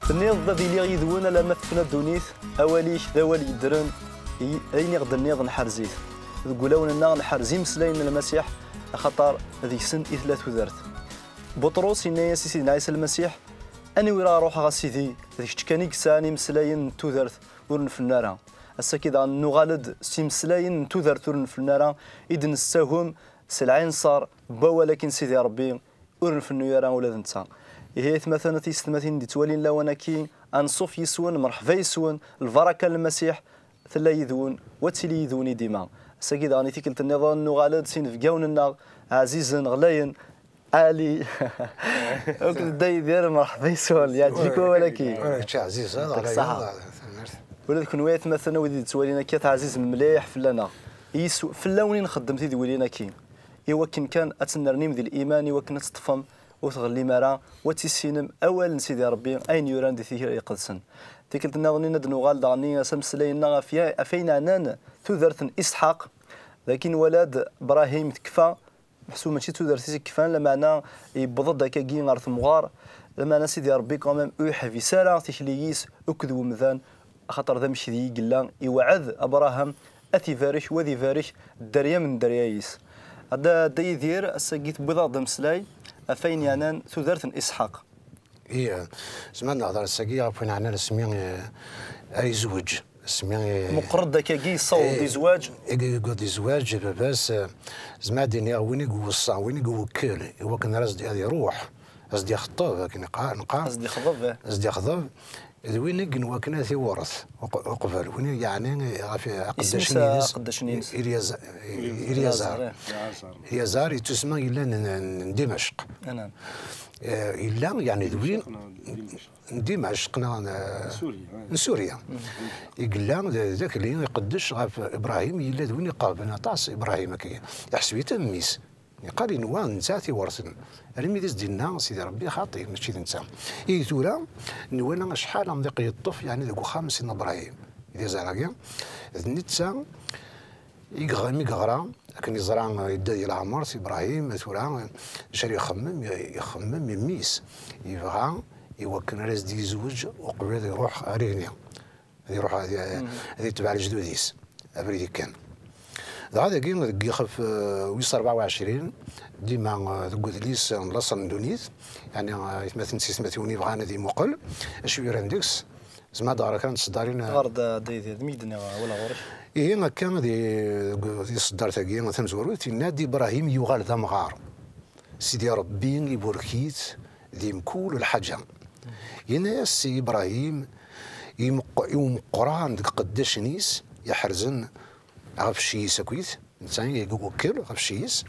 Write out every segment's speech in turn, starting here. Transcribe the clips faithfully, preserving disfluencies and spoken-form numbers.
Tenniḍ-d ad iliɣ yid-wen alamma tefna ddunit, awal-ik d awal yeddren, i ayen i ɣ-d-tenniḍ nḥerz-it. Deg wulawen-nneɣ nḥerz imeslayen n Lmasiḥ, axaṭer deg-sen i tella tudert. Buṭrus yenna-yas i Sidna Ɛisa Lmasiḥ, aniwer ara ruḥeɣ a Sidi, d kečč kan i yesɛan imeslayen n tudert ur nfennu ara. Ass-agi daɣen nuɣal-d s imeslayen n tudert ur nfennu ara i d-nessagem s lɛinṣer n wawal-agi n Sidi Ṛebbi, ur nfennu ara ula d netta. Ihi aytmaten a tiyessetmatin d-yettwalin lawan-agi, anṣuf yis-wen, mṛeḥba yis-wen, lbaraka n Lmasiḥ tella yid-wen, wa tili yid-wen i dima. Ass-agi daɣen i tikkelt nniḍen nuɣal-d s inebgawen-nneɣ ɛzizen, ɣlayen, Ali. Akked Dda Yidir, mṛeḥba yis-wen, yeɛǧeb-ik wawal-agi? Ur kečč ɛziz, a, ɣlayen, ṣaḥa. Tanemmirt. Ula d kenwi aytmaten a wid i d-yettwalin akka, teɛzizem mliḥ fell-aneɣ. Yis-, fell-awen i nxeddem tidwilin-agi. I wakken kan ad tennernim di liman, i wakken ad teṭṭfem, ur tɣellim ara, u ad tissinem awal n Sidi Ṛebbi, ayen yuran di Tira Iqedsen. Tikkelt nniḍen ad d-nuɣal daɣen s ameslay-nneɣ ɣef ya-, ɣef ayen ɛnan tudert n Isḥaq. Dagi nwala-d Brahim tekfa, meḥsub mačči d tudert-is i yekfan, lameɛna yewweḍ-d akkagi ɣer temɣer, lameɛna Sidi Ṛebbi quand même ur yeḥbis ara tikli-is akked wemdan, axaṭer d amekdi i yella, iweɛɛed Abṛaham ad t-ibarek, u ad ibarek dderya n dderya-is. A Dda, a Dda Yidir, ass-agi tewwiḍ-aɣ-d ameslay ɣef wayen yeɛnan tudert n Isḥaq. Iya, zemreɣ ad nehder ass-agi ɣef wayen yeɛnan asmi, eh, ay yezweǧ. Asmi, eh, meqqer-d akkagi, yessaweḍ-d, eh, i zzwaǧ. I yewweḍ i zzwaǧ, baba-s, eh, zemreɣ ad d-iniɣ win i iweṣṣa, win i iwekkel, i wakken ara s-d-, ad iruḥ, ad s-d-ixeṭṭeb, akken iqa-, neqqar. Ad s-d-ixḍeb, eh. Ad s-d-ixḍeb, d win i yenwa akken ad t-iwret uq-, uqbel, win i, yeɛni, ɣef aqeddac-nni-ines, aqeddac-nni-ines. Ilyaz-, Ilyazar. Ilyazar, eh. Ilyazar yettusemma yellan n, n, n Dimecq. Anam. Eh, yella, yeɛni, d win n Dimecq neɣ n, n Surya, eh. N Surya. I yella d, d akli iqeddec ɣef Ibrahim, yella d win iqerben aṭas Ibrahim, akka iḥseb-it am mmi-s. Yeqqar yenwa d netta i t-iwerten. Armi d as-d-yenna Sidi Ṛebbi, xaṭi, mačči d netta. Ihi tura, nwala acḥal amḍiq yeṭṭef, yeɛni, deg uxxam n Sidna Ibrahim. Di ẓẓar-agi, d netta i yeɣ-, mi yeɣra, akken yeẓra, eh, yedda di leɛmer, Sidi Ibrahim, tura, d acu ara ixemmem, ixemmem i mmi-s. Yebɣa i wakken ara s-d-yezweǧ uqbel ad iruḥ ar igenni. Ad iruḥ ad, ad itbeɛ lejdud-is, abrid yekkan. Dɣa dagi, deg yixef, eh, wis rebɛa u ɛecrin, dima, eh, deg udlis, eh, n laṣel n ddunit, yeɛni, eh, aytmaten d tiyessetmatin yebɣan ad imuqel acu yuran deg-s, zemreɣ ad d-ɣreɣ kra n tseddarin, eh. Ɣer-d, eh, Dda Yidir, mi k-d-nniɣ, eh, wala ɣur-k. Ihi akka, di, deg, di tseddart-agi tamezwarut, yenna-d: Ibrahim yuɣal d amɣar. Sidi Ṛebbi iburek-it di mkul lḥaǧa. Yenna-yas i Ibrahim, i meqq-, i umeqqran deg iqeddacen-is iḥerzen ɣef cci-is akkit, netta i iwekkel ɣef cci-is.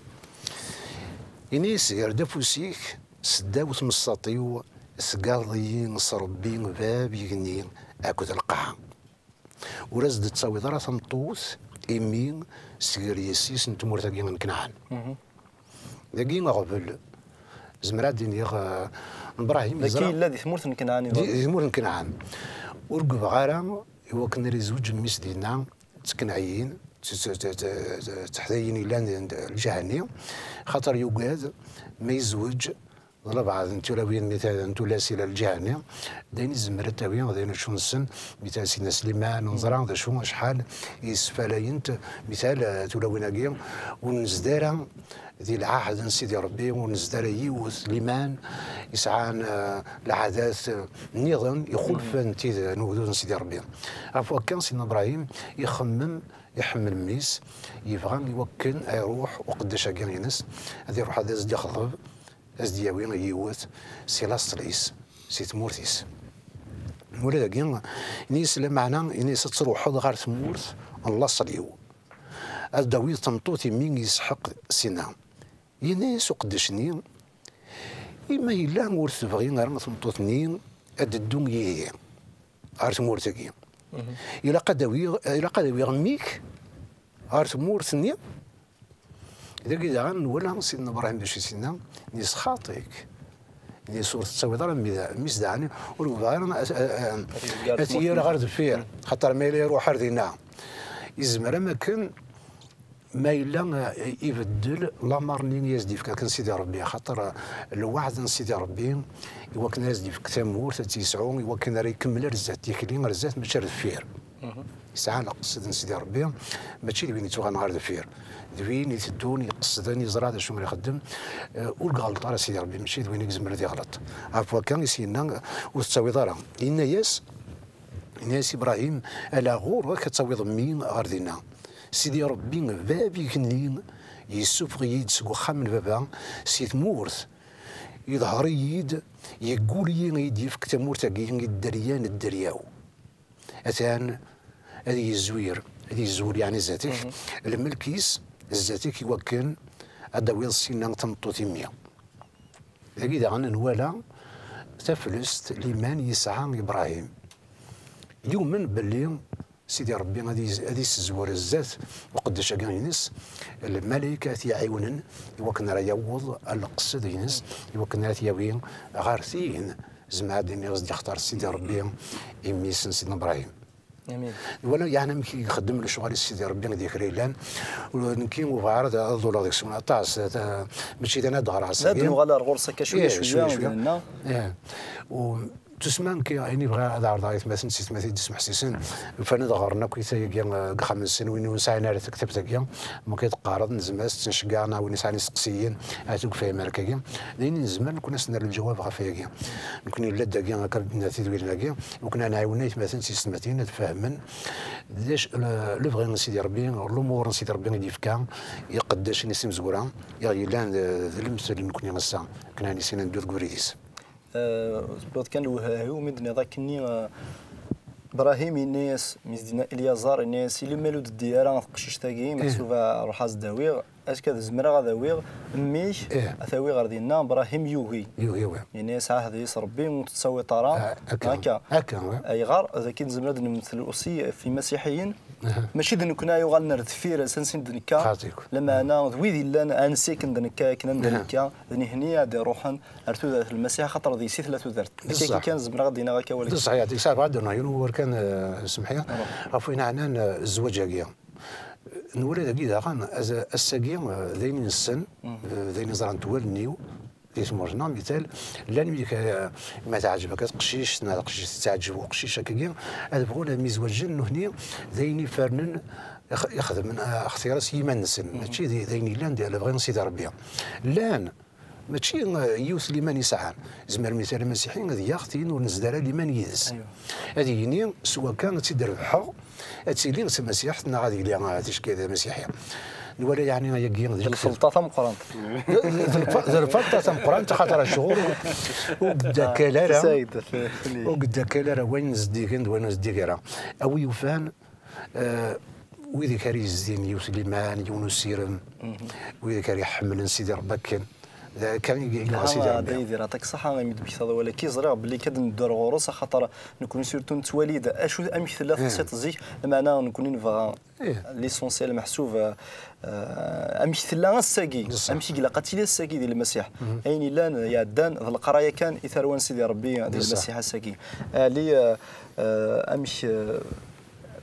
Yenna-yas: Ger-d afus-ik seddaw tmessaṭ-iw, tgaḍ-iyi s Ṛebbi bab igenni akked lqaɛa. Ur as-d-tettawiḍ ara tameṭṭut, imi sger yes-is n tmurt-agi n Kenɛan. Mhm. Dagi aɣbel, zemreɣ ad d-iniɣ, eh, Ibrahim dagi yeẓra yella di tmurt n Kenɛan, di, di tmurt n Kenɛan. Ur yebɣi ara i wakken ara yezweǧ mmi-s dinna, d tikenɛiyin, d, d, d, d, d teḥdayin yellan d, d lǧiha-nni, xaṭer yugad ma yezweǧ d lebɛaḍ n tulawin, mital n tullas ila lǧiha-nni, d ayen izemmer ad tawi, d ayen acu nessen, mital Sidna Sliman, neẓra d acu acḥal i yesfalayent, mital, eh, tulawin-agi, ur nezdi ara di lɛahd n Sidi Ṛebbi, ur nezdi ara yiwet liman yesɛan, eh, lɛadat, eh, nniḍen ixulfen tid n ugdud n Sidi Ṛebbi. Ɣef wakka, Sidna Ibrahim ixemmem, iḥemmel mmi-s, yebɣa i wakken ad iruḥ uqeddac-agi ines, ad iruḥ ad as-d-ixḍeb, ad s-d-yawi yiwet si laṣel-is, si tmurt-is. Ula dagi, ini-as lameɛna, ini-as ad truḥeḍ ɣer tmurt n laṣel-iw. Ad d-tawiḍ tameṭṭut imi yesḥeq sina. Yenna-as uqeddac-nni, i ma yella ur tebɣi ara tmeṭṭut-nni ad d-teddu yid-i ɣer tmurt-agi. Mhm. Ilaq ad awiɣ, ilaq ad awiɣ mmi-k ɣer tmurt-nni. Dagi daɣen nwala Sidna Ibrahim d acu i s-yenna, yenna-as xaṭi-k. Yenna-as ur tettawiḍ ara mmi-s, mmi-s daɣen ur yebɣi ara a, a, a, ad t-yerr ɣer deffir, xaṭer ma yella iruḥ ar dinna, yezmer am akken Ma yella, eh, ibeddel lamer-nni i as-d-yefka kan Sidi Ṛebbi, axaṭer, eh, lweɛd n Sidi Ṛebbi, i wakken ara as-d-yefk tamurt, ad tt-yesɛu, i wakken ara ikemmel ar zdat, tikli ar zdat, mačči ar deffir. Yesɛa leqsed n Sidi Ṛebbi, mačči d win yettuɣalen ɣer deffir. D win iteddun, iqesden, yeẓra d acu ara ixeddem, eh, ur iɣelleṭ ara Sidi Ṛebbi, mačči d win i izemren ad iɣleṭ. Ɣef wakka i s-yenna, ur tettawiḍ ara. Yenna-yas, yenna-yas Ibrahim, ala ɣur-k ad tawiḍ mmi ɣer dinna. Sidi Ṛebbi, bab igenni, yessufeɣ-iyi-d seg uxxam n baba, si tmurt, yeḍher-iyi-d, yeggul-iyi ad yi-d-yefk tamurt-agi i dderya n dderyaw. Atan ad yezzwir, ad yezzwir yeɛni zdat-k, lmelk-is zdat-k i wakken ad d-tawiḍ ssinna tameṭṭut i mmi. Dagi daɣen nwala taflest, liman yesɛa Ibrahim. Yumen belli Sidi Ṛebbi ad yez-, ad yessezwer zdat uqeddac-agi-ines lmalayek ad t-iɛiwnen i wakken ara yaweḍ leqsed-ines, i wakken ara t-yawi ɣer tin zemreɣ ad iniɣ i s-d-yextar Sidi Ṛebbi i mmi-s n Sidna Ibrahim. Amin. Wala yeɛni amek i ixeddem lecɣal-is Sidi Ṛebbi di kra yellan. U nekki ur bɣiɣ ara ad ḍuleɣ deg-sen aṭas, ta-, mačči d ana ad ɣreɣ ass-agi. Ad nuɣal ar ɣur-s akka cwiya, ih, cwiya, cwiya, cwiya. Ih. U tusma nekki ayen i bɣiɣ ad ɛerḍeɣ i tmatin, si tmatin d-ismeḥsisen, ufan ad ɣren akk i tayagi, eh, deg uxxam-nsen, win ur sɛin ara taktabt-agi, mumkin ad teqqareḍ, nezmer ad s-ttnceggeɛ, neɣ win yesɛan isteqsiyen, ad t-id-yefhem akka-agi. D ayen i nezmer, nekkni ad s-nerr lǧawab ɣef wayagi. Nekkni nella-d dagi, akka d-nenna tidwilin-agi, nekkni ad nɛiwen aytmaten s yessetmatin ad fehmen d acu, le-, lebɣi n Sidi Ṛebbi, lumuṛ n Sidi Ṛebbi i d-yefka i iqeddacen-is imezwura, i ɣ-yellan d, d lemtel nekkni ass-a, akken ad nissin ad neddu deg ubrid-is. Eh, tewwiḍ kan lwehha-iw mi d-tenniḍ akkenni, eh, Ibrahim yenna-yas, mi s-d-yenna Elyaẓar, yenna-yas, "Ilemma ur d-teddi ara teqcict-agi, meḥsub ruḥ ad s-d-awiɣ, azekka ad zemreɣ ad awiɣ mmi-k, ad t-awiɣ ɣer dinna." Ibrahim yugi. Yugi, wi. Yenna-yas, "Ɛahed yis Ṛebbi, ur tettawiḍ ara." Ah, akka. Akka. Akka, wi. Ayɣer? D akken nezmer ad nemtel aussi f imasiḥiyen. Mačči d nekkni ay yuɣalen ar deffir, s ansi d-nekka. Xaṭi-k. Lameɛna d wid illan ansi akken d nekka, akken anda nekka, d nihni ad iruḥen ar tudert n Lmasiḥ, axaṭer deg-s i tella tudert. Akka kan zemreɣ ad d-iniɣ akka awal. D ṣṣeḥ, yeɛṭik ṣṣeḥ, bɣiɣ ad d-rnuɣ yiwen n wawal kan, eh, semḥi. Ɣef wayen ɛnan, eh, zzwaǧ-agi. Nwala dagi daɣen, az-, ass-agi, eh, d ayen nessen, eh, d ayen ẓrant wallen-iw, di tmurt-nneɣ, mital, llan wid, eh, ma teɛǧeb akka teqcict, neɣ teqcict teɛǧeb uqcic akkagi, ad bɣun ad myezwaǧen nutni d ayen ifernen ix-, ixedmen, eh, axtir-as i yiman-nsen, mačči d, d ayen yellan d lebɣi n Sidi Ṛebbi. Llan, mačči, eh, yiwet liman i sɛan. Zmer mital amasiḥi ad yaɣ tin ur nezdi ara liman yid-s. Ad yini, s wakka ad tt-id-rebḥeɣ, ad tili d tamasiḥt neɣ ad yili, eh, ticki d amasiḥi. Nwala yeɛni ayagi d lfelṭa tameqqrant. D, d, d lfelṭa tameqqrant, axaṭer acuɣer ur, ur d-ttakkal ara, ur d-ttakkal ara wayen zeddigen d wayen ur zeddig ara. A wi yufan, eh, wid-ik ara yezdin yiwet liman, yiwen usirem, wid-ik ara iḥemmlen Sidi Ṛebbi akken. D akka i, i yeɣs Sidi Ṛebbi. Daydi, yeɛṭik ṣṣeḥḥa imi d-tmektaḍ awal-agi. Ẓriɣ belli kan ad neddu ar ɣur-s, axaṭer nekkni surtout nettwali-d acu, amek tella teqsiṭ zik, lameɛna nekkni nebɣa l'essentiel meḥsub, eh, amek tella ass-agi, amek i ilaq ad tili ass-agi di Lmasiḥ. Ayen illan iɛeddan d leqraya kan i tarwa n Sidi Ṛebbi di Lmasiḥ ass-agi. Ali, eh, eh, amek, eh,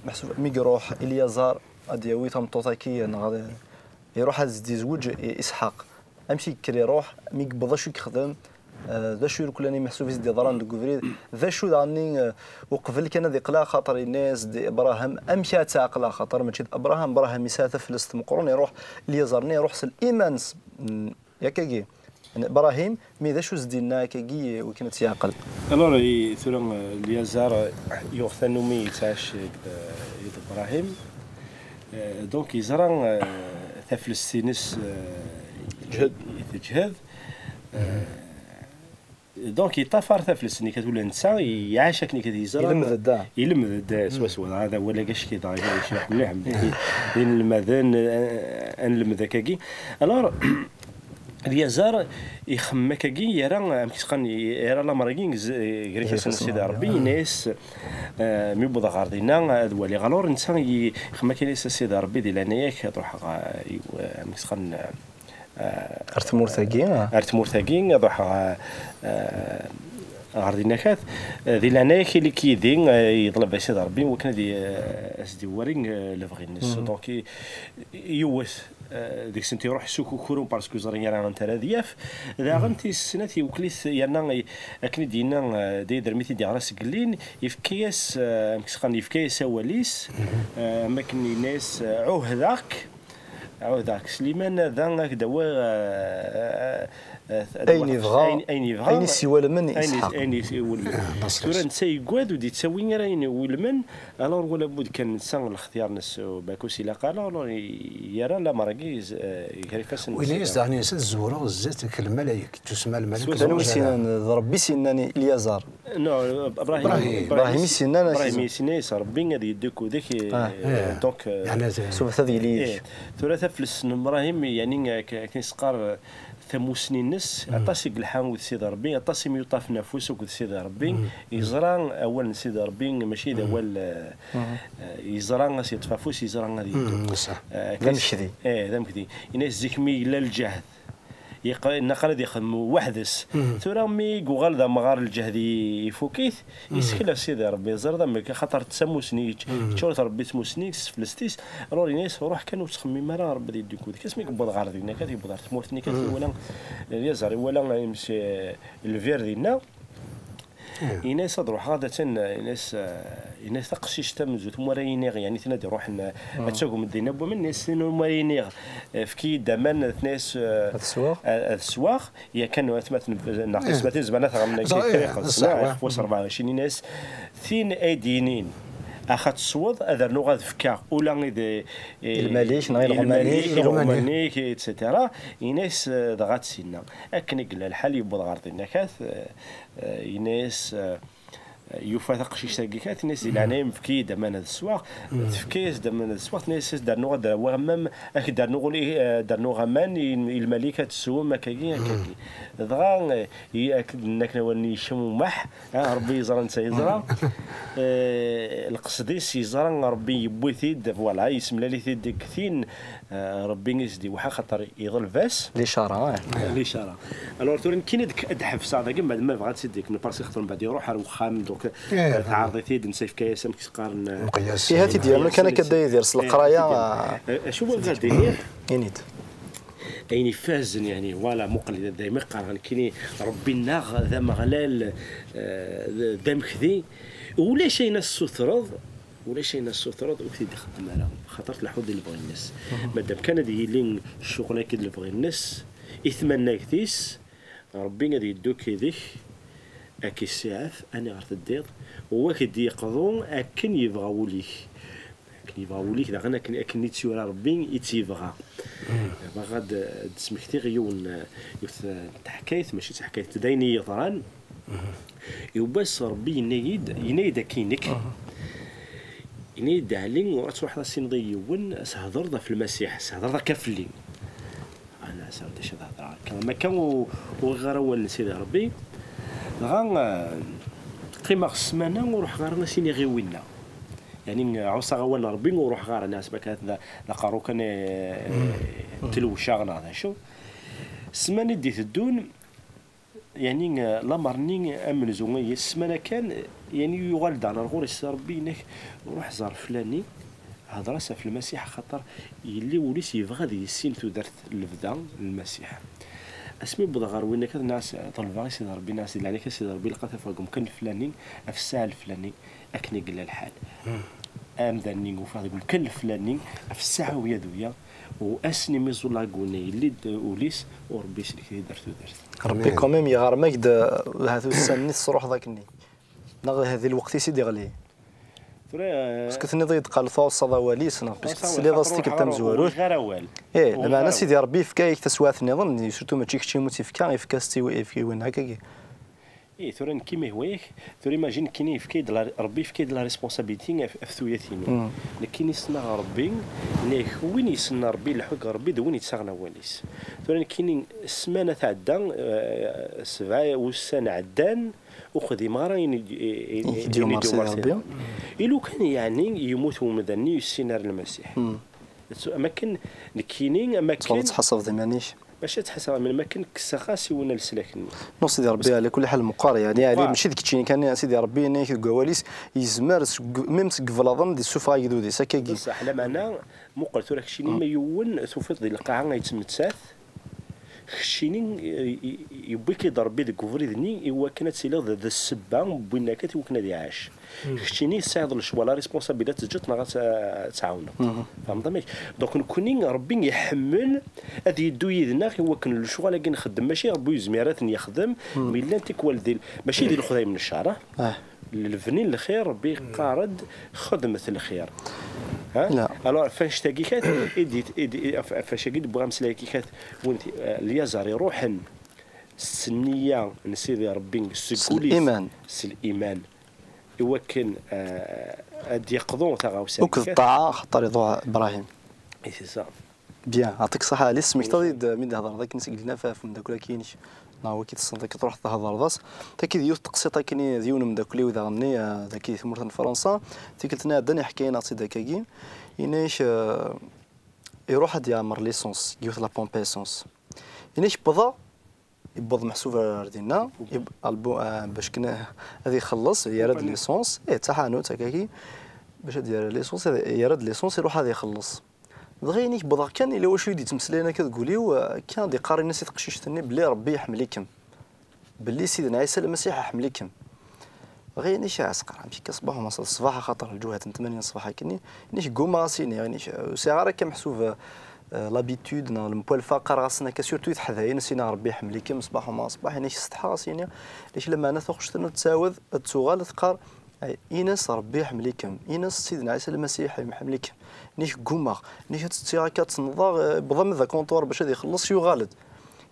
meḥsub mi iruḥ Elyaẓar ad d-yawi tameṭṭut-agi, neɣ iruḥ ad d-izweǧ i Isḥaq. Amek i yekker iruḥ, mi yewweḍ acu i yexdem, eh, d acu irkellan i meḥsub i s-d-yeḍran deg ubrid, d acu daɣen-nni, eh, uqbel kan ad iqleɛ, xaṭer yenna-yas-d Abṛaham, amek ad tɛeqleɣ, xaṭer mačči d Abṛaham, Abṛaham yesɛa taflest meqqren, iruḥ Elyaẓar-nni, iruḥ s liman-s, mm, yakkagi. Ibrahim, mi d acu s-d-yenna akkagi, wakken ad tt-yeɛqel? Alors, i, tura, eh, Lyazar, eh, yuɣ tanumi yettɛac, eh, d Ibrahim. Eh, donc, yeẓra, eh, taflest-ines, eh, teǧhed. Teǧhed. Eh, donc, yeṭṭafar taflest-nni kat ula netta, iɛac akken i kat yeẓra. Ilemmed-d, ah. Ilemmed-d, eh, swaswa. Hada wala gac ki dɣa, gac mliḥ, mliḥ. D inelmaden, eh, ad nlemmed akkagi. Alors, Lyazar ixemmem akkagi, yerra, amek i s-qqaren, yerra lamer-agi gar ifassen n Sidi Ṛebbi, yenna-yas, eh, mi wwḍeɣ ɣer dinna, ad waliɣ. Alors, netta ixemmem akka, yenna-yas, a Sidi Ṛebbi, di leɛnaya-k, ad ruḥeɣ, eh, i, eh, amek i s-qqaren, eh, ar tmurt-agi, ah. Ar tmurt-agi, ad ruḥeɣ, eh, eh, ɣer dinna kat, eh, di leɛnaya-k, ili-k yid-i, eh, yeḍleb-as Sidi Ṛebbi wakken ad i-, eh, as-d-iwari, eh, lebɣi-nnes. Donc, i-, yiwet, eh, deg-sent iruḥ s ukukru, parce que ur yeẓri ara anta ara d-yaf. Daɣen tis snat, iwekkel-it yerna i-, akken i d-yenna, eh, Dda Yidir mi t-id-yeɣra seg llin, yefka-yas, eh, amek s-qqaren, yefka-yas awal-is, eh, am akken yenna-yas, eh, ɛuhdeɣ-k, ɛuhdeɣ-k Sliman, ad ak-d-awiɣ, eh, eh, eh, ad Ayen awiɣ yebɣa, ayen, ayen yebɣa, ayen i s-iwalmen ayen i s- Isḥaq. ayen i s-iwulmen. Tura netta yeggad, ur d-yettawi ara ayen iwulmen, alors wala bud kan netta lextyar-nnes, bakus ilaq ara, alors i-, yerra lamer-agi, eh, gar ifassen-nnes. Win-is daɣen yensa tzewreḍ zdat lmalayek, tusma lmalayek. Swaswa. Llan wis yennan, d Ṛebbi i s-yennan i Lyaẓer. Non, Ibrahim, Ibrahim. Ibrahim i s-yennan, Ibrahim i s-yenna-yas Ṛebbi ad yeddu akked-k, eh, Ah. donc, eh, Yeɛni, Subet ad yili yid-k. Eh, tura taflest n Ibrahim, yani, ak-, akken i s-qqar, eh, tamusni-nnes, aṭas i yelḥa akked Sidi Ṛebbi, aṭas i myuṭafen afus akked Sidi Ṛebbi, yeẓra awal n Sidi Ṛebbi, mačči d awal, eh, eh, yeẓra a s-yeṭṭef afus, yeẓra ad yeddu. Mm, ṣṣeḥ. Eh, D amekdi. Eh, d amekdi. Yenna-yas zik mi yella lǧehd, yeq-, naqal ad yexdem weḥd-s. Tura mi yuɣal d amɣar, lǧehd i-, ifuk-it, yeskel ɣef Sidi Ṛebbi, ẓriḍ amek, axaṭer d tamusni, yečč-, yeččur-it Ṛebbi d tmusni, s teflest-is, alors yenna-yas, ruḥ kan ur ttxemmim ara, Ṛebbi ad yeddu akked-k. Asmi yewweḍ ɣer dinna, kat yewweḍ ɣer tmurt-nni, kat iwala, Lyaẓer iwala, eh, lbir dinna, yenna-yas ad ruḥeɣ ad atan, yenna-yas, eh, yenna-yas taqcict tamenzut, umi ara iniɣ, yani tin ad iruḥen, eh, ad tagem dinna n waman, yenna-yas tin umi ara iniɣ, eh, efk-iyi-d aman, tenna-yas, eh, Ad sweɣ? eh, ad sweɣ, yakan atmaten neɣ tismatin zemren ad t-ɣren deg Ẓer, eh, Friqes, ṣṣeḥ, neɣ wa. F wass rebɛa u ɛecrin, yenna-yas tin ay d-yinin axa tesweḍ ad rnuɣ ad fkeɣ ula i d, eh, I lmal-ik neɣ i i lmal-ik, leɣman-ik. i leɣman-ik, et cetera. Yenna-yas, eh, dɣa ad tt-inna. Akken i yella lḥal, yewweḍ ɣer dinna kat, eh, eh, yenna-yas, eh, yufa taqcict-agi kat, yenna-yas di leɛnaya-m efk-iyi-d aman ad sweɣ. Tefka-yas-d aman ad sweɣ, tenna-yas ad d-rnuɣ ad d-awiɣ aman, ad k-d-rnuɣ uli, eh, ad d-rnuɣ aman i, i lmal-ik ad teswem, akkagi, akkagi. Dɣa, eh, i-, akken akken awal-nni yekcem umaḥ, ah, Ṛebbi yeẓra, netta yeẓra. Eh, lqesd-is yeẓra, Ṛebbi yewwi-t-id, voilà, yessemlal-it-id deg tin, eh, Ṛebbi i s-d-iwḥa, xaṭer iḍleb-as. Licara, eh. Licara. Alors, tura nekkini ad k-, ad d-ḥebseɣ dagi, ma, ma bɣa ad tt-id-ikmel, parce que xaṭer mbeɛd iruḥ ar wexxam, donc, eh, teɛreḍ-it-id, netta yefka-yas amek s-qqaren, eh, Meqyas. Iha t-id-yernu kan akka Dda Yidir s leqraya. Eh, acu bɣiɣ ad d-iniɣ? Ini-d. Ayen ifazen, yani, voilà, muqel, dayma qqareɣ nekkini, Ṛebbi-nneɣ d Ameɣlal, eh, d, d amekdi. Ulac ayen ad s-sutreḍ, ulac ayen ad s-sutreḍ ur t-id-ixeddem ara, xaṭer tleḥḥuḍ di lebɣi-nnes. Madam kan ad yili ccɣel akked lebɣi-nnes, i tmannagt-is, Ṛebbi ad yeddu akked-k, ad k-issiɛef aniɣer teddiḍ, u ad k-d-yeqḍu akken yebɣa wul-ik. Akken yebɣa wul-ik, daɣen akken, akken i tt-yura Ṛebbi i tt-yebɣa. Bɣiɣ ad, ad d-smektiɣ yiwen, yiwet n teḥkayt, mačči d taḥkayt, d ayen i yeḍran. Yiwwas Ṛebbi yenna-yi-d, yenna-yi-d akka i nekk. Yenna-yi-d, Ɛli, ur ad truḥeḍ ad s-tiniḍ i yiwen, ad s-thedreḍ ɣef Lmasiḥ, ad s-thedreḍ akka fell-i. Ana sɛiɣ d acu ad hedreɣ akka. Ma akka u-, ur ɣriɣ ara awal n Sidi Ṛebbi. Dɣa, eh, qqimeɣ ssmana ur ruḥeɣ ara ad s-iniɣ i winna. Yani, ɛuṣaɣ awal n Ṛebbi ur ruḥeɣ ara, nniɣ-as bakka d, d aqerru kan, eh, ttelwceɣ neɣ d acu. Ssmana i d-iteddun, yani, eh, lamer-nni amenzu, ssmana kan, yani, yuɣal-d ɣer ɣur-i Sidi Ṛebbi, yenna-k, ruḥ ẓer flani, hder-as ɣef Lmasiḥ, axaṭer yelli wul-is yebɣa ad yissin tudert n lebda n Lmasiḥ. Asmi wwḍeɣ ɣer winna kan, nniɣ-as, ḍelbeɣ i Sidi Ṛebbi, nniɣ-as, di leɛnaya-k a Sidi Ṛebbi, ilaq ad tafeɣ deg umkan leflani, ɣef ssaɛa leflani, akken i yella lḥal. Amdan-nni ufiɣ deg umkan leflani, ɣef ssaɛa uya d uya, u ass-nni mi ẓẓulleɣ deg winna yelli-d ul-is, u Ṛebbi isellek-iyi-d ar tudert. Ṛebbi quand même yeɣrem-ak-d, ahat ussan-nni tesruḥeḍ akkenni. Neɣ ahat di lweqt-is i d-iɣli. Tura, eh, parce que tenniḍ-iyi-d qal tuɛṣaḍ awal-is, neɣ parce que tesliḍ-as tikkelt tamezwarut. Ih, lameɛna Sidi Ṛebbi yefka-yak taswiɛt nniḍen, surtout mačči kečč i mu tt-yefka, yefka-as-tt i, i, i winna, akkagi. Ih, tura nekki ma ihwa-yak, tura imagine nekkini yefka-yi-d la, Ṛebbi yefka-yi-d la responsabilité ɣef, ɣef tuyat-inu. Nekkini ssneɣ Ṛebbi, nekk win yessnen Ṛebbi, leḥḥuɣ Ṛebbi, d win yettaɣen awal-is. Tura nekkini ssmana tɛedda, eh, sebɛa wussan ɛeddan, ur xdimeɣ ara ayen i d-, i, i, i d-yumeṛ Sidi Ṛebbi. I lukan yeɛni yemmut umdan-nni ur yessin ara Lmasiḥ. Am akken nekkini, am akken. Tura tettḥasabeḍ iman-ik. Maca ttḥassaɣ am akken kkseɣ-as i wunal leslak-nni. Non, Sidi Ṛebbi, ɛla kulli ḥal, meqqar, yeɛni, yeɛni meqqar. Mačči d keččini kan, Sidi Ṛebbi, yenna-ak deg wawal-is, yezmer, seg, même seg iblaḍen, ad d-issufeɣ agdud-is, akkagi. Beṣṣeḥ, lameɛna, muqel tura keččini, ma yiwen tufiḍ di lqaɛa ay yettmettat, keččini, i, i, yewwi-k-id Ṛebbi deg ubrid-nni i wakken ad tiliḍ d, d ssebba n winna-kat i wakken ad iɛac. Keččini tesɛiḍ lecɣal, la responsabilité ad teǧǧeḍ neɣ ad t-, ad tɛawneḍ. Tfehmeḍ amek? Donc, nekkni, Ṛebbi iḥemmel ad yeddu yid-neɣ i wakken lecɣal-agi nxeddem, mačči Ṛebbi ur yezmir ad ten-yexdem, mi llan tikwal di, mačči di lexdayem n ccer, ah. Lebni n lxir, Ṛebbi yeqqar-d, xedmet lxir. Ha? Alors, ɣef wannect-agi kat, i d-, i d-, i d-, ɣef, ɣef wannect-agi d-wwiɣ ameslay-agi kat, win t-, eh, Lyazer iruḥen s nniya n Sidi Ṛebbi, seg wul-is, s liman, i wakken, eh, ad d-yeqḍu taɣawsa-nni. Akked ṭṭaɛa, axaṭer iḍuɛ Ibrahim. Et c'est ça. Bien, ɛṭik ṣṣeḥḥa a Ɛli, tesmektaḍ-iyi-d mi d-thedreḍ akken seg lnafaf n umeddakel-agi-inek, neɣ wagi tessneḍ akka truḥeḍ thedreḍ-as. Taki d yiwet teqsiṭ akkenni d yiwen umeddakel-iw daɣenni, eh, dagi di tmurt n Fransa. Tikkelt-nni iɛeddan iḥka-yi-aɣ-tt-id akkagi. Yenna-ak, eh, iruḥ ad yeɛmer licence deg yiwet la pompe essence. Yenna-ak wwḍeɣ, yewweḍ meḥsub ar dinna, yeb-, albu-, ah, bac kan ad ixelleṣ, yerra-d licence, eh, d taḥanut akkagi, bac ad yerr licence, ad yerra-d licence, iruḥ ad ixelleṣ. Dɣa yenna-ak wwḍeɣ kan, yella wacu i d-yettmeslayen akka deg wul-iw, ah, akka d-iqqar, yenna-as i teqcict-nni belli Ṛebbi iḥemmel-ikem. Belli Sidna Ɛisa Lmasiḥ iḥemmel-ikem. Dɣa yenna-ak ɛasqer, amek akka ṣṣbeḥ umaṣal ṣṣbeḥ, axaṭer lǧuhat n tmanya n ṣṣbeḥ akkenni, yenna-ak ggumaɣ ad s-iniɣ, yenna-ak, ur sɛiɣ ara akka meḥsub, eh, l'habitude neɣ lempualfa qqareɣ-asen akka, surtout i teḥdayin, ad s-iniɣ Ṛebbi iḥemmel-ikem ṣṣbeḥ umaṣal ṣṣbeḥ, yenna-ak setḥaɣ ad s-iniɣ, yenna-ak lameɛna taɣect-nni ad tɛawed, ad tuɣal, ad teqqar, ay, ini-as Ṛebbi iḥemmel-ikem, ini-as Sidna Ɛisa Lmasiḥ iḥemmel-ikem, yenna-ak ggumaɣ, yenna-ak ad tt-ttiɣ akka ad tt-nḍaɣ, eh, wwḍeɣ d akunṭwar bac ad ixelleṣ, yuɣal-d.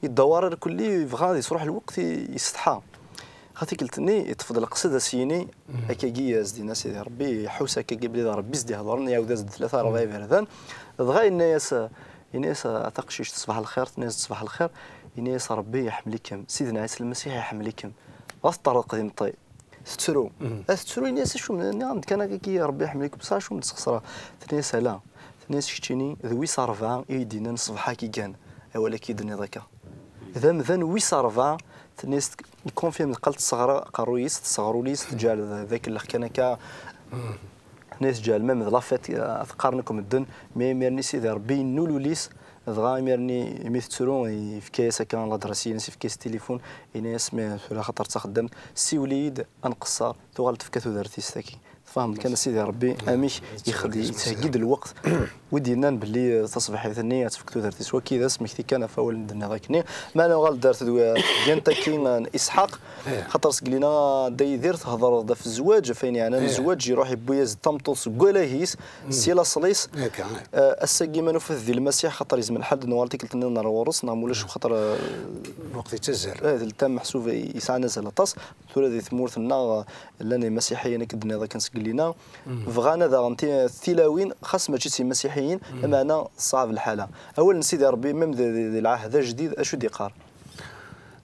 Yedda warar kulli, yebɣa ad yesruḥ lweqt, i-, yessetḥa. Ɣer tikkelt-nni, yeṭṭef-d leqsed ad s-yini, akkagi, as-d-yenna Sidi Ṛebbi, iḥus akkagi belli d Ṛebbi i s-d-ihedṛen, iɛawed-as-d tlata ṛebɛa iberdan. Dɣa yenna-yas, yenna-yas, a taqcict, ṣbeḥ lxir, tenna-yas-d ṣbeḥ lxir, yenna-yas Ṛebbi iḥemmel-ikem, Sidna Ɛisa Lmasiḥ iḥemmel-ikem. Dɣa teṭṭerḍeq d imeṭṭi. Tettru. Ad tettru, yenna-yas acu, nniɣ-am-d kan akkagi Ṛebbi iḥemmel-ikem, bṣaḥ acu m-d-sxeṣreɣ? Tenna-yas ala. Tenna-yas keččini d wis ṛebɛa i yi-d-yennan ṣṣbeḥ-agi kan, awal-agi i d-tenniḍ akka. D amdan wis ṛebɛa, tenna-yas, ikonfirm, teqqal tesseɣra aqerruy-is, tesseɣra ul-is, teǧɛel d, d akellex kan akka. Tenna-yas teǧɛel même d la fête, eh, ad t-qqaren akk medden, mais imir-nni Sidi Ṛebbi yennul ul-is, dɣa imir-nni imi tettru, yefka-yas akka ladres-ines, yefka-yas tilifun, yenna-yas, mais tura xaṭer d taxeddamt, siwel-iyi-d, ad nqeṣṣer, tuɣal tefka tudert-is tagi. Tfehmeḍ kan a Sidi Ṛebbi amek yexd-, yettheggi-d lweqt. Wi d-yennan belli, eh, taṣebḥit-nni ad tefk tudert-is. Wagi d asmekti kan ɣef wawal n d-tenniḍ akkenni. Ma nuɣal-d ar tedwi-, tedyant-agi n Isḥaq, xaṭer seg lina Dda Yidir, thedreḍ-d ɣef zzwaǧ, ɣef wayen yeɛnan zzwaǧ, iruḥ yewwi-yas-d tameṭṭut seg walag-is, si laṣel-is. Eh, ass-agi ma nufa-t di Lmasiḥ, xaṭer yezmer lḥal ad nuɣal tikkelt-nniḍen ar ɣur-s, neɣ ma ulac xaṭer, eh, lweqt yettazzal. Eh, d ltam meḥsub yesɛan azal aṭas. Tura di tmurt-nneɣ, eh, llan imasiḥiyen, akken d-tenniḍ akken seg lina, bɣan ad aɣen ti-, tilawin, xas mačči d timasiḥiyin, lameɛna teṣɛeb lḥala. Awal n Sidi Ṛebbi, même di, di, di lɛahd ajdid, acu d-iqqar?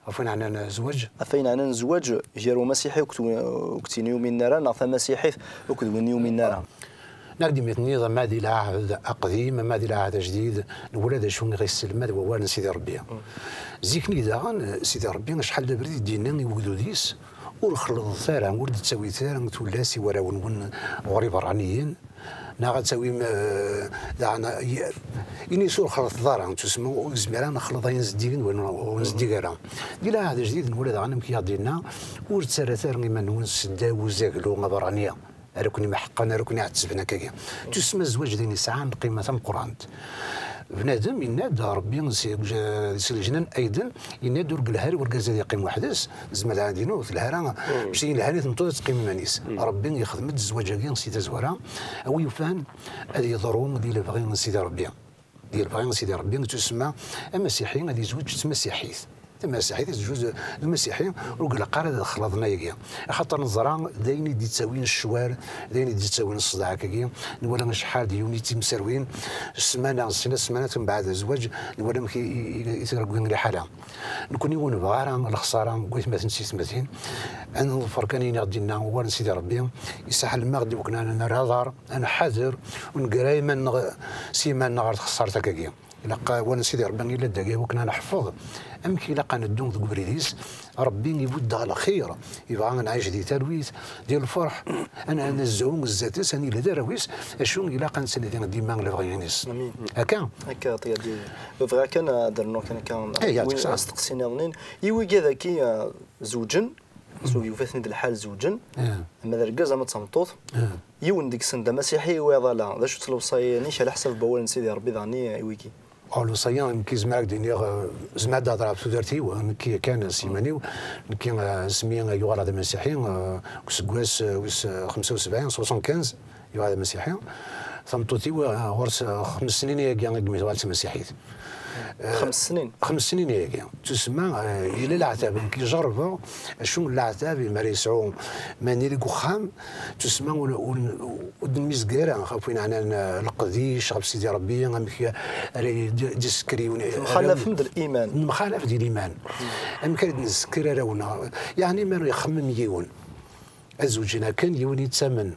Ɣef wayen ɛnan zzwaǧ? Ɣef wayen ɛnan zzwaǧ gar umasiḥi akked wi-, akked win yuminen ara, neɣ tamasiḥit akked win yuminen ara. Nniɣ-d imi tenniḍ ama di lɛahd aqdim, ama di lɛahd ajdid, nwala d acu i ɣ-yesselmad wawal n Sidi Ṛebbi. Zik-nni daɣen, Sidi Ṛebbi acḥal d abrid i d-yenna i wegdud-is, ur xelḍet ara, ur d-ttawit ara tullas i warraw-nwen ɣur ibeṛṛaniyen, neɣ ad tawim, eh, daɣen, i-, ini-as ur xelḍet ara, tusma ur yezmir ara nexleḍ ayen zeddigen, ur nzeddig ara. Di lɛahd ajdid nwala daɣen amek i aɣ-d-yenna, ur ttarrat ara iman-nwen seddaw uzaglu abeṛṛani. Ara ken-imeḥqen, ara ken-iɛettben akkagi. Tusma zzwaǧ d ayen yesɛan lqima tameqqrant. Bnadem yenna-d, Ṛebbi si, si leǧnan Ayden, yenna-d ur yelha ara urgaz ad yeqqim weḥd-s, tezmer ad d-inu ur telha ara, mačči yelhan i tmeṭṭut ad teqqim iman-is. Ṛebbi yexdem-d zzwaǧ-agi si tazwara, a wi yufan ad yeḍru di lebɣi n Sidi Ṛebbi. Di lebɣi n Sidi Ṛebbi, tusemma amasiḥi ad yezweǧ d tmasiḥit. Tamasiḥit ad tezweǧ d umasiḥi, ur ilaq ara ad xelḍen ayagi. Axaṭer neẓra d ayen i d-ittawin ccwal, d ayen i d-ittawin ṣṣdeɛ akkagi. Nwala acḥal d yiwen i ttimserwin, ssmana, sna ssmanat mbeɛd zzwaǧ, nwala amek i, i, i, i tregwi liḥala. Nekni ur nebɣi ara lexṣara n waytmaten s teytmatin, ad neḍfer kan ayen i ɣ-d-yenna wawal n Sidi Ṛebbi, yesseḥlem-aɣ-d iwakken ad nerr aḍar, ad nḥader, ur neggra iman-nneɣ s yiman-nneɣ ɣer txeṣṣart akkagi. Ilaq awal n Sidi Ṛebbi yella dagi wakken ad neḥfeḍ amek ilaq ad neddu deg ubrid-is. Ṛebbi ibudd-aɣ lxir, yebɣa ad nɛic di talwit, di lferḥ, ad n-, ad nezhu zdat-s, ad nili d arraw-is. Acu ilaq ad nettnadi dima lebɣi-ines. Amin. Akka? Akka, Ṭiyadi. Bɣiɣ kan ad d-rnuɣ kan akka, eh, yeɛṭik ṣṣeḥḥa, asteqsi nniḍen. I wigad aki, eh, zewǧen, s yufa-ten-id lḥal zewǧen, eh, ama d argaz ama d tameṭṭut, eh, yiwen deg-sen d amasiḥi, wayeḍ ala. D acu-tt lewṣaya-nnek ɛla ḥsab n wawal n Sidi Ṛebbi daɣen i, i wigi? Oh, lewṣaya, nekki zemreɣ ad d-iniɣ, eh, zemreɣ ad d-hedreɣ ɣef tudert-iw, eh, nekki kan s yiman-iw, nekki, eh, asmi yuɣal d amasiḥi, eh, deg useggas, eh, wis, eh, xemsa u sebɛin, soixante-quinze, yuɣal d amasiḥi. Tameṭṭut-iw, eh, ɣur-s, eh, xems snin ayagi i yemmi tuɣal d tamasiḥit. Eh, xems snin? Xems snin ayagi. Tusemma, eh, yella leɛtab, nekki jerrbeɣ acu n leɛtab i mi ara yesɛu mani deg uxxam, tusemma ur, ur, ur d-nmizgar ara ɣef win ɛnan, eh, leqdic, ɣef Sidi Ṛebbi, amek ara d-, d-isekker yiwen, temxalafem d liman. Nemxalaf di liman. Amek ara d-nesker arraw-nneɣ? Yeɛni, mi ara ixemmem yiwen, ad zewǧen akken, yiwen yettamen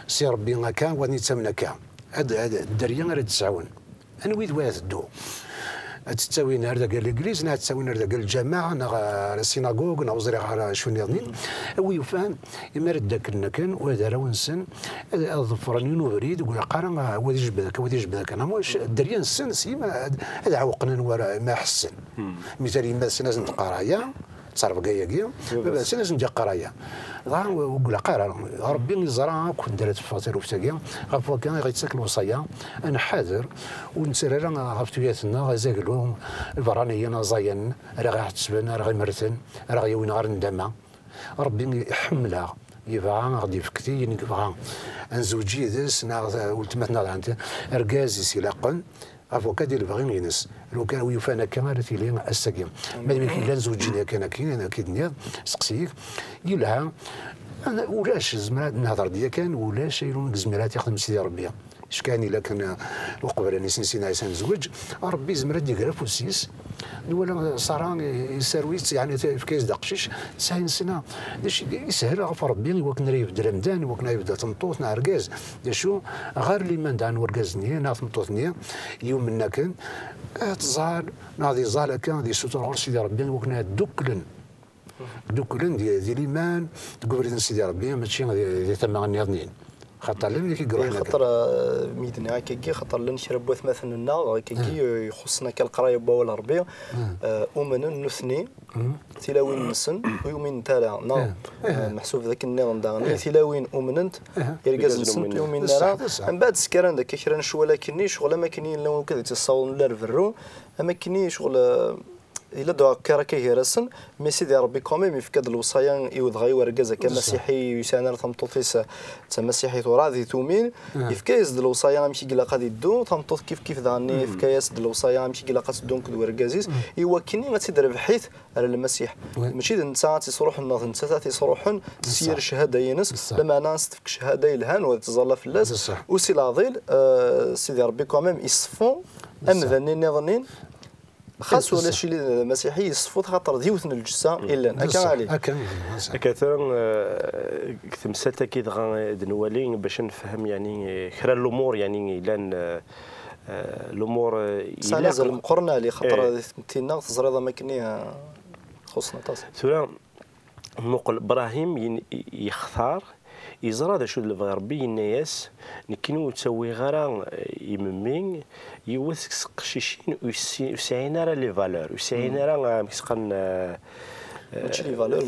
si Ṛebbi akka, wayeḍ yettamen akka. Ad, ad, dderya ara d-sɛun. Anwi d wa ara teddu? Ad tt-ttawin ar dagi n legliz, neɣ ad tt-ttawin ar dagi n lǧameɛ, neɣ ar sinagug, neɣ ur ẓriɣ ara acu nniḍen. A wi yufan, imi ara d-ddaklen akken, wa d arraw-nsen, ad, ad ḍefren yiwen ubrid, ur ilaq ara, ah, wa ad ijebbed akka, wa ad ijebbed akka. Neɣ ma ulac, dderya-nsen, s yima ad, ad ɛewqen anwa ara, ma ḥessen. Mital, yemma-tsen ad sen-d-teqqar aya, ttrebga-agi, baba-tsen ad sen-d-iqqar aya. Dɣa ur ilaq ara. Ṛebbi iẓra akk anda ara teffeɣ taluft-agi, ɣef wakka i ɣ-yettak lewṣaya, ad nḥader, ur nettarra ara ɣef tuyat-nneɣ azaglu, iberraniyen, aẓayan, ara ɣ-iɛettben, ara ɣ-imerten, ara ɣ-yawin ɣer ndama. Ṛebbi iḥemmel-aɣ, yebɣa ad ɣ-d-yefk tiyin i yebɣa. Ad nezweǧ yid-s, neɣ weltma-tneɣ, neɣ argaz i s-ilaqen, ɣef wakka di lebɣi-ines. Lukan wi yufan akka ara tili ass-agi. Ma d win yellan zewǧen yakan, akka, akka i d-nniɣ, seqsi-ik, yelha, ulac, zemreɣ ad nehder-d yakan, ulac ayen umi yezmer ad t-yexdem Sidi Ṛebbi. Ckan ila kan, uh, uqbel ad nissin Sidna Ɛisa nezweǧ, Ṛebbi yezmer ad d-iger afus-is. Nwala Ṣara, i-, isserwi-tt, yeɛni, t-, yefka-yas-d aqcic, tesɛin sna. D acu i yeshel ɣef Ṛebbi i wakken ara ibeddel amdan, i wakken ara ibeddel tameṭṭut neɣ argaz? D acu? Ɣer liman daɣen n urgaz-nni neɣ tmeṭṭut-nni yumnen akken, ad tẓal, neɣ ad iẓal akka, ad yessuter ɣur Sidi Ṛebbi i wakken ad dduklen. Dduklen di, di liman, deg ubrid n Sidi Ṛebbi, mačči di, di tama nniḍen. Xaṭer llan wid i iruḥen akka. Xaṭer, eh, mi d-nniɣ akkagi, xaṭer llan kra n watmaten-nneɣ, akkagi, eh, ixuṣṣen akka leqraya n wawal n Ṛebbi, eh, umnen nutni, tilawin-nsent ur uminent ara, neɣ, eh, meḥsub d akken nniḍen daɣen, tilawin umnent, irgazen-nsent ur uminen ara. Mbeɛd skarren-d akka kra n ccwal akkenni, ccɣel am akkenni yella win akked i tt-yessawḍen la lberru, am akkenni ccɣel, eh, yella-d uɛekkiṛ akka gar-asen, mais Sidi Ṛebbi quand même yefka-d lewṣaya i wedɣa i urgaz akka amasiḥi ur yesɛin ara tameṭṭut-is d tamasiḥit, urɛad i tumin, yefka-yas-d lewṣaya amek i ilaq ad iddu, tameṭṭut kif kif daɣen yefka-yas-d lewṣaya amek i ilaq ad teddu akked urgaz-is, i wakken ad tt-id-rebḥit ar Lmasiḥ. Mačči d netta ad tt-isṛuḥen, neɣ d nettat ad tt-isṛuḥen s yir cchada-ines, lameɛna ad s-tefk cchada yelhan u ad tẓalla fell-as, u si leɛḍil, eh, Sidi Ṛebbi quand même iṣeffu amdan-nni nniḍen. Xas ulac ili d amasiḥi, yesfeḍ xaṭer d yiwet n lǧessa i llan. Akka, Ali? Akka, akka tura, eh, deg temsalt-agi dɣa, eh, d-nwali bac ad nefhem, yeɛni, eh, kra n lumuṛ, yeɛni, yellan, eh, eh, lumuṛ, eh, sɛan azal meqqren, Ali, xaṭer di tmetti-nneɣ teẓriḍ am akken, eh, xuṣṣen aṭas. Tura, muqel, Brahim yin-, yextar, yeẓra d acu d lebɣi Ṛebbi, yenna-yas, nekkini ur ttawiɣ ara, eh, i memmi yiwet seg teqcicin ur yessi-, ur sɛin ara les valeurs, ur sɛin ara, eh, amek s-qqaren, eh, eh,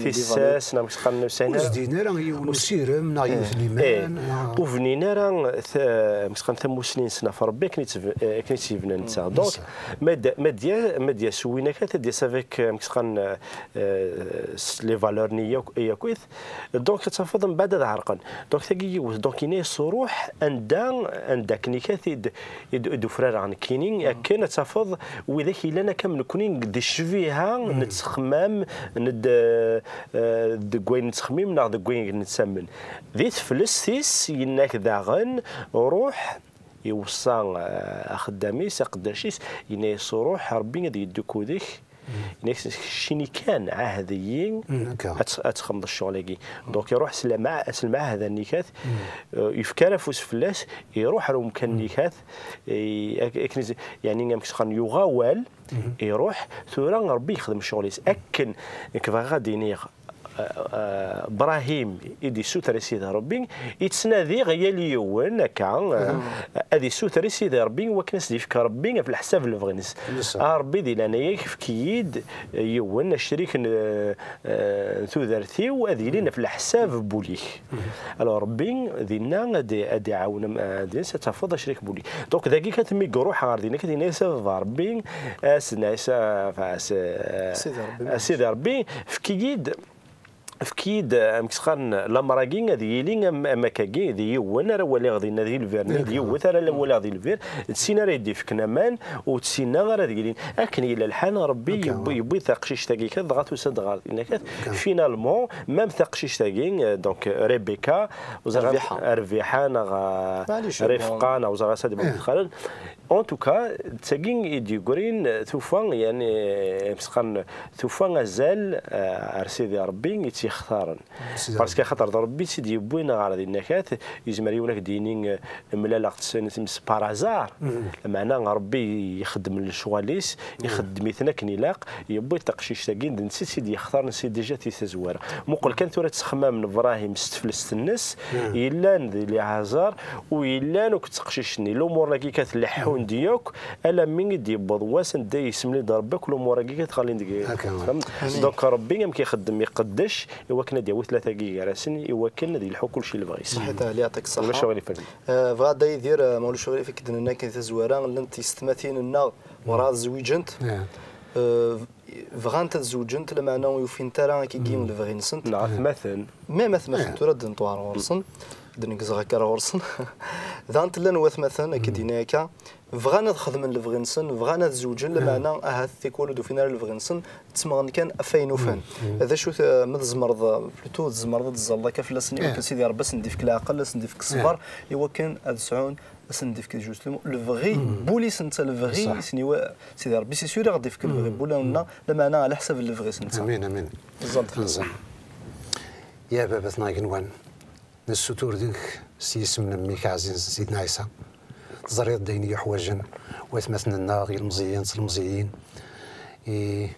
tissas, neɣ amek s-qqaren, ur sɛin ara, ur zdin ara yiwen usirem, neɣ yiwet n liman, neɣ ur bnin ara, eh, ta-, amek s-qqaren, tamusni-nsen ɣef Ṛebbi akken i tt-, eh, akken i tt-yebna netta. Donc, ma d-, ma d-ya-, ma d-yas win akka, ad d-yas avec, eh, amek s-qqaren, eh, eh, s les valeurs-nni yakk, yakk-it. Donc, ad tafeḍ mbeɛd ad ɛerqen. Donc, tagi yiwet. Donc, yenna-yas, "Ruḥ anda, anda akken i k-, i d-, i d-, i d-ufrareɣ nekkini, akken ad tafeḍ widak yellan akka am nekkni di ccbiha n ttexmam, n d-, eh, deg wayen nettxemmim neɣ deg wayen nettamen." Di teflest-is, yenna-k daɣen, "Ruḥ." Iweṣṣa, eh, axeddam-is, aqeddac-is, yenna-yas, "Ruḥ, Ṛebbi ad yeddu akked-k." Yenna-yas, keččini kan ɛahed-iyi ad txedmeḍ ccɣel-agi. Donc iruḥ s lemɛahda-nni kat, yefka afus fell-as, iruḥ ar umkan-nni kat, yeɛni amek s-qqaren, yuɣ awal, iruḥ, tura Ṛebbi yexdem ccɣel-is. Akken nekk bɣiɣ ad d-iniɣ, Bṛahim i d-issuter i Sidi Ṛebbi, yettnadi yal yiwen akka, ad issuter i Sidi Ṛebbi wakken ad s-d-yefk Ṛebbi ɣef leḥsab n lebɣi-ines. A Ṛebbi, di leɛnaya-k, efk-iyi-d yiwen acrik n, n tudert-iw ad yilin ɣef leḥsab n wul-ik. Alors Ṛebbi dinna ad, ad iɛawen, ad tafeḍ acrik n wul-ik. Donc dagi kan mi iruḥ ɣer dinna kan, yenna-yas a baba Ṛebbi, a Sidna Ɛisa, a Sidi Ṛebbi, efk-iyi-d, efk-iyi-d, amek s-qqaren, lamer-agi ad yili am, am akkagi, d yiwen ara waliɣ dinna di lbir-nni, d yiwet ara waliɣ di lbir, d sin ara yi-d-ifken aman, u d sinna ara d-yilin. Akken yella lḥal, Ṛebbi yewwi, yewwi taqcict-agi kan, dɣa tusa-d ɣer dinna kan. Finalement, même taqcict-agi, euh, donc Rebecca, ur ẓriɣ, Rbiḥa. Rbiḥa neɣ, euh, Rifqa, neɣ ur ẓriɣ ass ad d-iwweḍ. En tout cas, d tagi i d-yeggrin, tufa, yani, amek s-qqaren, tufa azal, eh, ar Sidi Ṛebbi i tt-yextaren. Parce que axaṭer d Ṛebbi i tt-id-yewwin ɣer dinna kat, yezmer yiwen ad k-d-yini, eh, mlaleɣ-tt s par hasard. Lameɛna Ṛebbi ixeddem lecɣal-is, ixeddem-iten akken ilaq, yewwi-d taqcict-agi, d netta i tt-id-yextaren si déjà di tazwara. Muqel kan tura ttexmam n Bṛahim s teflest-nnes, yellan di Liɛazar, u yellan akked teqcict-nni. Lumuṛ-agi kan leḥḥun-d yakk, alammi i d-yewweḍ wass anda yessemlil-d Ṛebbi akk lumuṛ-agi kan ɣlin deg. Donc Ṛebbi amek ixeddem, iqeddec, i wakken ad d-yawi tlata-agi gar-asen, i wakken ad yelḥu kulci lebɣi-s. Ṣaḥit, Ɛli, yeɛṭik ṣṣeḥḥa. Ulac aɣilif. Eh, bɣiɣ ad d-idir, eh, ma ulac aɣilif, i k-d-nenna kan tazwara, llant yessetmatin-nneɣ werɛad zwiǧent. Eh, bɣant ad zewǧent, lameɛna ur ufint ara akkagi lebɣi-nsent. Neɣ atmaten. Même atmaten, tura ad d-neṭwar ɣur-sen, ad d-negzeɣ akka ɣur-sen. Daɣen llan watmaten, akka d-yenna akka, bɣan ad xedmen lebɣi-nsen, bɣan ad zewǧen, lameɛna ahat tikwal ur d-ufin ara lebɣi-nsen, ttemmɣen kan ɣef wayen ufan. D acu-t, eh, ma tzemreḍ, plutôt tzemreḍ ad tzerreḍ akka fell-asen, i wakken Sidi Ṛebbi ad sen-d-ifk leɛqel, ad sen-d-ifk ṣṣber, i wakken ad sɛun, ad sen-d-ifk justement lebɣi n wul-is netta, lebɣi i sen-iwa-, Sidi Ṛebbi, c'est sûr, ad d-ifk lebɣi n wul-nneɣ, lameɛna ɛla ḥsab n lebɣi-s netta. Amin, amin. Ẓẓalt fell-as. Amin. Ya baba-tneɣ agenwan, nessutur deg-k s yisem n mmi-k ɛzizen Sidna Ɛisa, teẓriḍ-d ayen i yuḥwaǧen watmaten-nneɣ, ilmeẓyen, tlemẓiyin, i,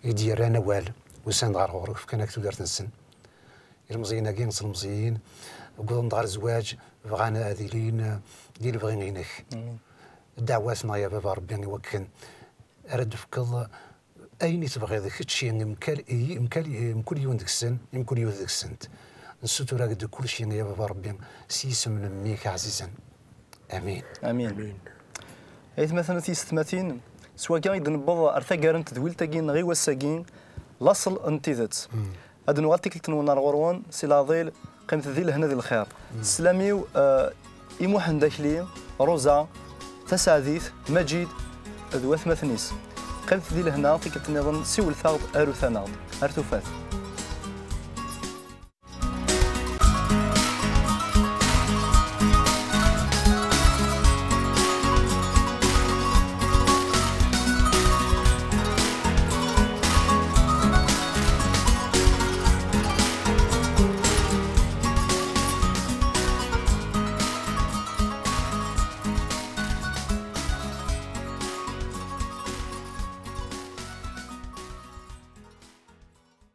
i d-yerran awal, usan-d ɣer ɣur-k, fkan-ak tudert-nsen. Ilmeẓyen-agi, tlemẓiyin, wwḍen-d ɣer zzwaǧ, bɣan ad ilin, eh, di lebɣi-inek. Amin. Ddeɛwat-nneɣ, ya baba Ṛebbi, i wakken ara d-tefkeḍ ayen i tebɣiḍ kečč i mkal, i mkal, i mkul yiwen deg-sen, i mkul yiwet deg-sent. Nessutur-ak-d kulci, ya baba Ṛebbi, s yisem n mmi-k ɛzizen. Amin. Amin. Aytmaten, a tiyessetmatin, s wagi i d-newweḍ ar taggara n tedwilt-agi neɣ i wass-agi, laṣel n tidet. Ad nuɣal tikkelt-nwen ar ɣur-wen, si leɛḍil, qqimet di lehna di lxir. Sslam-iw, eh, i Muḥend Akli, Roza, Taseɛdit, Maǧid, d watmaten-is. Qqimet di lehna, tikkelt-nniḍen siwlet-aɣ-d, arut-aneɣ-d. Ar tufat.